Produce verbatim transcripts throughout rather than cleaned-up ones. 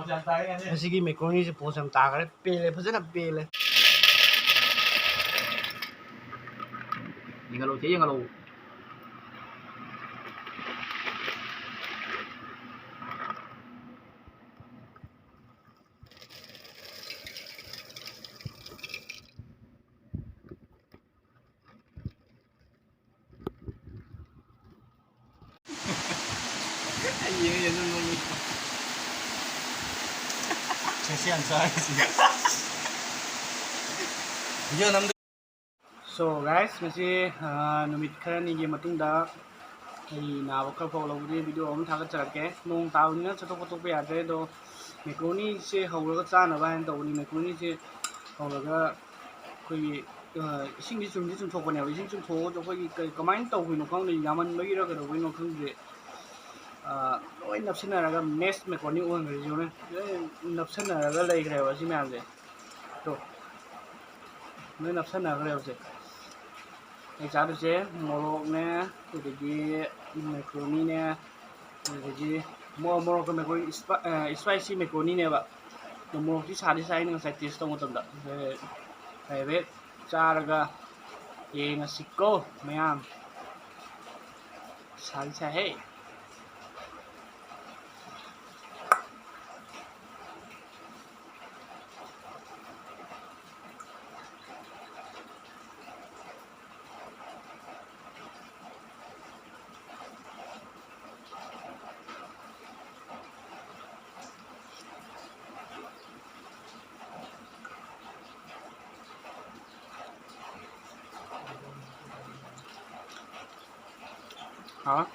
ꯉꯁꯤꯒꯤ macaroniꯁꯦ post ꯌꯥꯝ ꯇꯥꯈ꯭ꯔꯦ, ꯄꯦꯜꯂꯦ, ꯐꯖꯅ ꯄꯦꯜꯂꯦ꯫ ꯌꯦꯡꯍꯜꯂꯣ, ꯆꯦ, ꯌꯦꯡꯍꯜꯂꯣ꯫ So guys, ꯉꯁꯤ, ꯑꯥ, ꯅꯨꯃꯤꯠ ꯈꯔꯅꯤꯒꯤ ꯃꯇꯨꯡꯗ ꯑꯩ ꯅꯥꯕ ꯈꯔ ꯐꯒꯠꯂꯛꯄꯗꯒꯤ video ꯑꯃ ꯊꯥꯒꯠꯆꯔꯛꯀꯦ꯫ ꯅꯣꯡ ꯇꯥꯕꯅꯤꯅ ꯆꯠꯊꯣꯛ ꯈꯣꯠꯇꯣꯛꯄ ꯌꯥꯗ꯭ꯔꯦ, ꯑꯗꯣ macaroniꯁꯦ ꯍꯧꯔꯒ ꯆꯥꯅꯕ ꯍꯥꯏꯅ ꯇꯧꯕꯅꯤ꯫ Macaroniꯁꯦ ꯍꯧꯔꯒ ꯑꯩꯈꯣꯏꯒꯤ, ꯑ, ꯏꯁꯤꯡꯗꯤ ꯆꯨꯝꯗꯤ ꯆꯨꯝꯊꯣꯛꯄꯅꯦꯕ꯫ ꯏꯁꯤꯡ ꯆꯨꯝꯊꯣꯛꯑꯁꯨ ꯑꯩꯈꯣꯏꯒꯤ ꯀꯩ, ꯀꯃꯥꯏꯅ ꯇꯧꯕꯅꯣ ꯈꯪꯗꯦ, ꯌꯥꯝꯃꯟꯕꯒꯤꯔ ꯀꯩꯗꯧꯕꯒꯤꯅꯣ ꯈꯪꯗꯦ, ꯑ, ꯂꯣꯏ ꯅꯞꯁꯤꯟꯅꯔꯒ mess macaroni ꯑꯣꯟꯈ꯭ꯔꯦ꯫ ꯌꯦꯡꯉꯨꯅꯦ, ꯂꯣꯏ ꯅꯞꯁꯤꯟꯅꯔꯒ ꯂꯩꯈ꯭ꯔꯦꯕ ꯁꯤ ꯃꯌꯥꯝꯁꯦ꯫ ꯇꯣ, ꯂꯣꯏ ꯅꯞꯁꯤꯟꯅꯈ꯭ꯔꯦ ꯍꯧꯖꯤꯛ꯫ ꯑꯩ ꯆꯥꯗꯣꯏꯁꯦ ꯃꯣꯔꯣꯛꯅꯦ, ꯑꯗꯒꯤ macaroniꯅꯦ, ꯑꯗꯒꯤ ꯃꯣꯔꯣꯛ, ꯃꯣꯔꯣꯛꯀ macaroni, ꯏꯁꯄꯥ-, ꯑ, spicy macaroniꯅꯦꯕ꯫ ꯑꯗꯣ ꯃꯣꯔꯣꯛꯇꯤ ꯁꯥꯗꯤ ꯁꯥꯏ, ꯑꯩꯅ ꯉꯁꯥꯏ taste ꯇꯧꯕ ꯃꯇꯝꯗ꯫ ꯑꯗꯨ ꯍꯥꯏꯐꯦꯠ ꯆꯥꯔꯒ ꯌꯦꯡꯉꯁꯤꯀꯣ ꯃꯌꯥꯝ꯫ ꯁꯥꯗꯤ ꯁꯥꯏꯍꯦ꯫ ꯍꯥꯎꯋꯦ꯫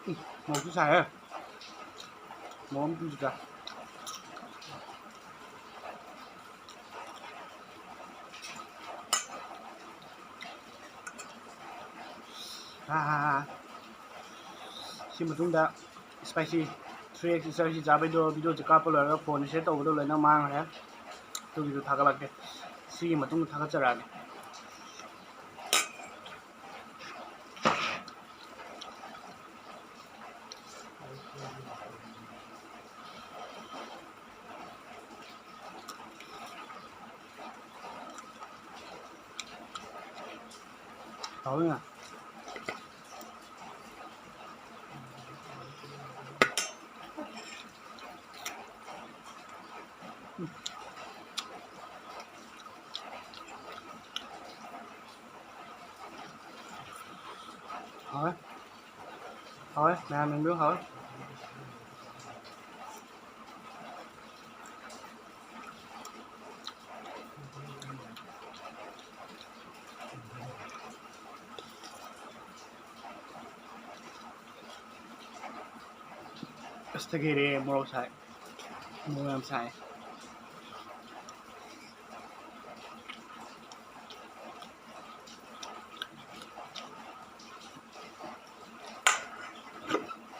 ꯎꯝ, ꯃꯣꯔꯣꯛꯁꯨ ꯁꯥꯏꯍꯦ꯫ ꯃꯣꯔꯣꯛ ꯑꯃ ꯄꯤꯁꯤꯗ꯫ ꯑꯥ, ꯁꯤ ꯃꯇꯨꯡꯗ spicy three X spicy ꯆꯥꯕꯩꯗꯣ videoꯁꯦ ꯀꯥꯞꯄ ꯂꯣꯏꯔꯒ phoneꯁꯦ set ꯇꯧꯕꯗꯣ ꯂꯣꯏꯅ ꯃꯥꯡꯈ꯭ꯔꯦ꯫ ꯑꯗꯨꯒꯤꯗꯣ ꯊꯥꯒꯠꯂꯛꯀꯦ꯫ ꯁꯤꯒꯤ ꯃꯇꯨꯡꯗ ꯊꯥꯒꯠꯆꯔꯛꯑꯒꯦ꯫ ꯍꯥꯎꯋꯤꯅ꯫ ꯍꯥꯎꯋꯦ꯫ ꯍꯥꯎꯋꯦ꯫ ꯃꯌꯥꯝ ꯌꯦꯡꯕꯤꯌꯨ, ꯍꯥꯎꯋꯦ꯫ ꯑꯁ, ꯊꯛꯈꯤꯔꯦ, ꯃꯣꯔꯣꯛ ꯁꯥꯏ꯫ ꯃꯣꯔꯣꯛ ꯌꯥꯝ ꯁꯥꯏ꯫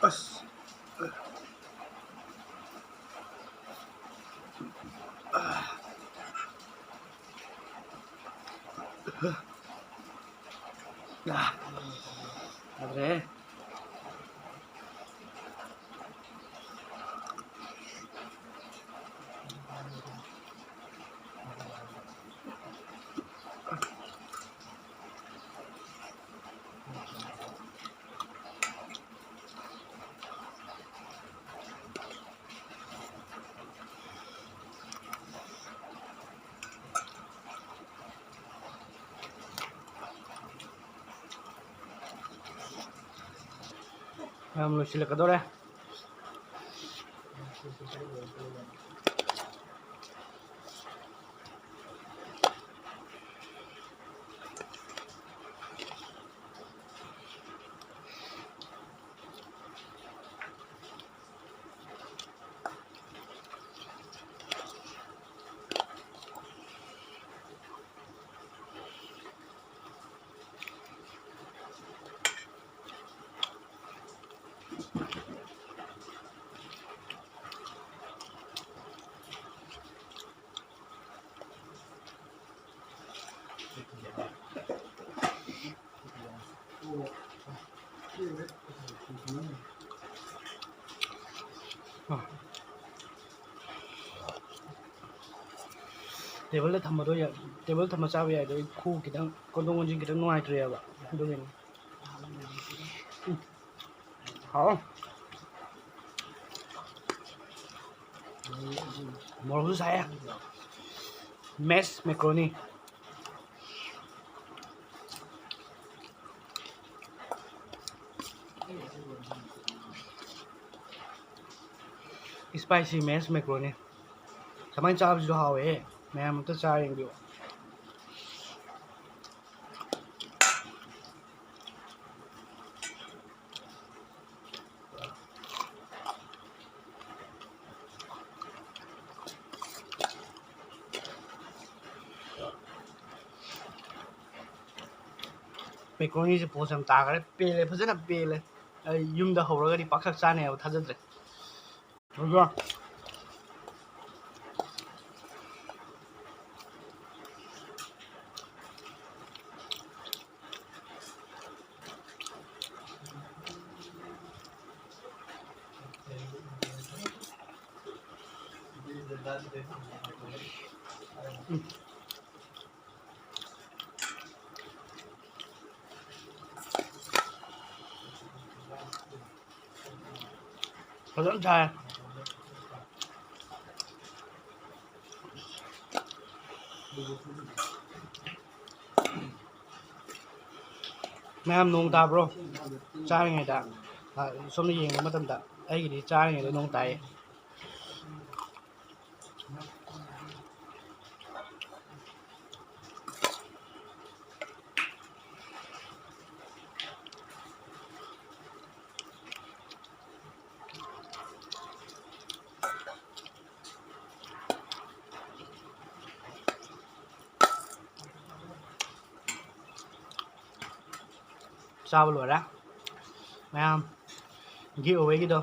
ꯑꯁ꯫ ꯑꯥ, ꯌꯥꯗ꯭ꯔꯦꯍꯦ꯫ ꯃꯌꯥꯝ ꯂꯣꯏꯁꯤꯜꯂꯛꯀꯗꯧꯔꯦ꯫ ꯇꯦꯕꯜꯗ ꯊꯝꯕꯗꯣ ꯌꯥ-, ꯇꯦꯕꯜ ꯊꯝꯃ ꯆꯥꯕ ꯌꯥꯏꯗꯣ, ꯑꯩ ꯈꯨ ꯈꯤꯇꯪ ꯀꯣꯟꯊꯣꯛ ꯀꯣꯟꯁꯤꯟ ꯈꯤꯇꯪ ꯅꯨꯡꯉꯥꯏꯇ꯭ꯔꯦꯕ꯫ ꯑꯗꯨꯒꯤꯅꯤ꯫ ꯎꯝ꯫ ꯍꯥꯎ꯫ ꯃꯣꯔꯣꯛꯁꯨ ꯁꯥꯏꯌꯦ꯫ Mess macaroni꯫ Spicy mess macaroni꯫ ꯁꯨꯃꯥꯏꯅ ꯆꯥꯕꯁꯤꯁꯨ ꯍꯥꯎꯋꯦꯍꯦ꯫ ꯃꯌꯥꯝ ꯑꯝꯇ ꯆꯥꯔ ꯌꯦꯡꯕꯤꯌꯨ꯫ Macaroniꯁꯦ post ꯌꯥꯝ ꯇꯥꯈ꯭ꯔꯦ꯫ ꯄꯦꯜꯂꯦ, ꯐꯖꯅ ꯄꯦꯜꯂꯦ꯫ ꯑꯩ ꯌꯨꯝꯗ ꯍꯧꯔꯒꯗꯤ ꯄꯥꯛꯁꯛ ꯆꯥꯅꯤ ꯍꯥꯏꯕ ꯊꯥꯖꯗ꯭ꯔꯦ꯫ ꯑꯗꯨꯒ ꯐꯖꯅ ꯁꯥꯏ꯫ ꯃꯌꯥꯝ ꯅꯣꯡ ꯇꯥꯕ꯭ꯔꯣ? ꯆꯥꯔꯤꯉꯩꯗ, ꯑ, ꯁꯣꯝꯗ ꯌꯦꯡꯕ ꯃꯇꯝꯗ ꯑꯩꯒꯤꯗꯤ ꯆꯥꯔꯤꯉꯩꯗ ꯅꯣꯡ ꯇꯥꯏꯌꯦ꯫ ꯆꯥꯕ ꯂꯣꯏꯔꯦ꯫ ꯃꯌꯥꯝ giveawayꯒꯤꯗꯣ,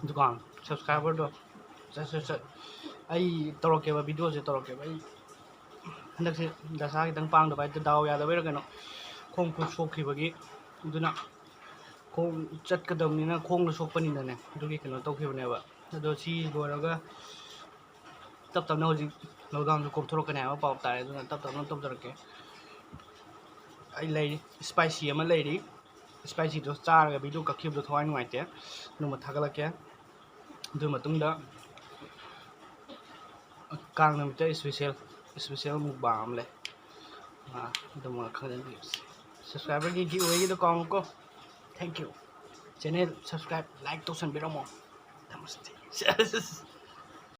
ꯗꯨꯀꯥꯟ subscriberꯗꯣ, ꯁꯠ, ꯁꯠ, ꯁꯠ꯫ ꯑꯩ ꯇꯧꯔꯛꯀꯦꯕ, videoꯁꯦ ꯇꯧꯔꯛꯀꯦꯕ꯫ ꯑꯩ ꯍꯟꯗꯛꯁꯦ ꯗꯁꯥ ꯈꯤꯇꯪ ꯄꯥꯡꯗꯕ ꯍꯥꯏꯇꯥꯔꯦ, ꯗꯥꯎ ꯌꯥꯗꯕꯩꯔꯥ ꯀꯩꯅꯣ, ꯈꯣꯡ ꯈꯨꯠ ꯁꯣꯛꯈꯤꯕꯒꯤ꯫ ꯑꯗꯨꯅ ꯈꯣꯡ ꯆꯠꯀꯗꯕꯅꯤꯅ ꯈꯣꯡꯅ ꯁꯣꯛꯄꯅꯤꯅꯅꯦ, ꯑꯗꯨꯒꯤ ꯀꯩꯅꯣ ꯇꯧꯈꯤꯕꯅꯦꯕ꯫ ꯑꯗꯣ ꯁꯤ ꯂꯣꯏꯔꯒ ꯇꯞ ꯇꯞꯅ ꯍꯧꯖꯤꯛ lockdownꯁꯨ ꯀꯣꯝꯊꯣꯔꯛꯀꯅꯤ ꯍꯥꯏꯕ ꯄꯥꯎ ꯇꯥꯔꯦ, ꯑꯗꯨꯅ ꯇꯞ ꯇꯞꯅ ꯇꯧꯖꯔꯛꯀꯦ꯫ ꯑꯩ ꯂꯩꯔꯤ, ꯏꯁꯄꯥꯏꯁꯤ ꯑꯃ ꯂꯩꯔꯤ꯫ ꯏꯁꯄꯥꯏꯁꯤꯗꯣ ꯆꯥꯔꯒ ꯚꯤꯗꯤꯑꯣ ꯀꯛꯈꯤꯕꯗꯣ ꯊꯋꯥꯏ ꯅꯨꯡꯉꯥꯏꯇꯦ꯫ ꯑꯗꯨꯃ ꯊꯥꯒꯠꯂꯛꯀꯦ꯫ ꯑꯗꯨ ꯃꯇꯨꯡꯗ ꯀꯥꯡ ꯅꯨꯃꯤꯠꯇ ꯏꯁꯄꯤꯁꯦꯜ, ꯏꯁꯄꯤꯁꯦꯜ ꯃꯨꯛꯕꯥꯡ ꯑꯃ ꯂꯩ꯫ ꯑꯥ, ꯑꯗꯨꯃ ꯈꯪꯖꯟꯕꯤꯌꯨ꯫ ꯁꯕꯁꯀ꯭ꯔꯥꯏꯕꯔꯒꯤ ꯒꯤꯐ ꯑꯣꯏꯒꯤꯗ ꯀꯥꯎꯅꯨꯀꯣ꯫ Thank you꯫ Channel subscribe, like ꯇꯧꯁꯟꯕꯤꯔꯝꯃꯣ꯫ ꯅꯃꯁꯇꯦ꯫